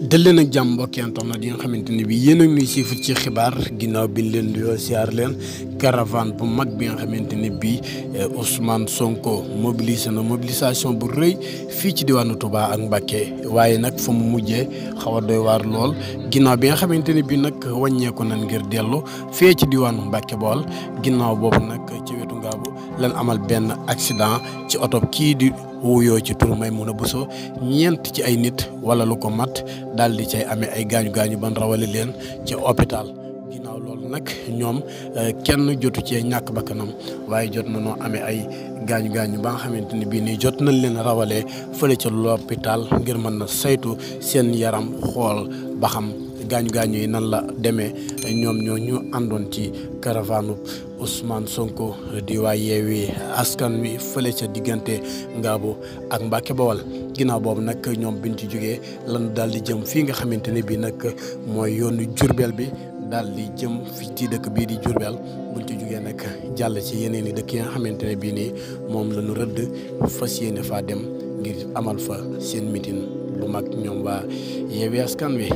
dal leen ak jàmm mbokki internet yi nga xamante ne bi yéen a ngi nuy siifut ci xibaar ginnaaw bi leen di siyaar leen caravane bu mag bi nga xamante ne bii Ousmane Sonko mobilisé na mobilisation bu rëy fii ci diwaanu Touba ak Mbacké waaye nag fa mu mujjee xaw a doy waar lool ginnaaw bi nga xamante ne bii nag wàññeeku nañ ngir dellu fee ci diwaanu Mbacké Bawol ginnaaw boobu nag ci wetu Ngaabu lan amal benn accident ci oto kii di wuyoo ci tur Maimouna Bousso ñeent ci ay nit wala lu ko mat daal di cay amee ay gaañu ban rawale leen ci hôpital ginnaaw loolu nag ñoom kenn jotu cee ñàkk bakkanam waaye jot na noo amee ay gaañu ba nga xamante ni bii nii jot nañ leen rawalee fële ca l'hôpital ngir mën na saytu seen yaram xool ba xam gaañu yi nan la demee ñoom ñoo ñu àndoon ci caravane Ousmane Sonko di waa Yewwi Askan Wi fële ca diggante Ngaabu ak Mbacké Bawol ginnaaw boobu nag ñoom biñ ci jógee lan daal di jëm fii nga xamante ne bii nag mooy yoonu Jurbel bi daal di jëm fii ci dëkk bii di Jurbel buñ ci jógee nag jàll ci yeneen i dëkk yi nga xamante ne bii nii moom la ñu rëdd fas yéene faa dem ngir amal fa seen meeting bu mag ñoom waa Yewwi Askan Wi.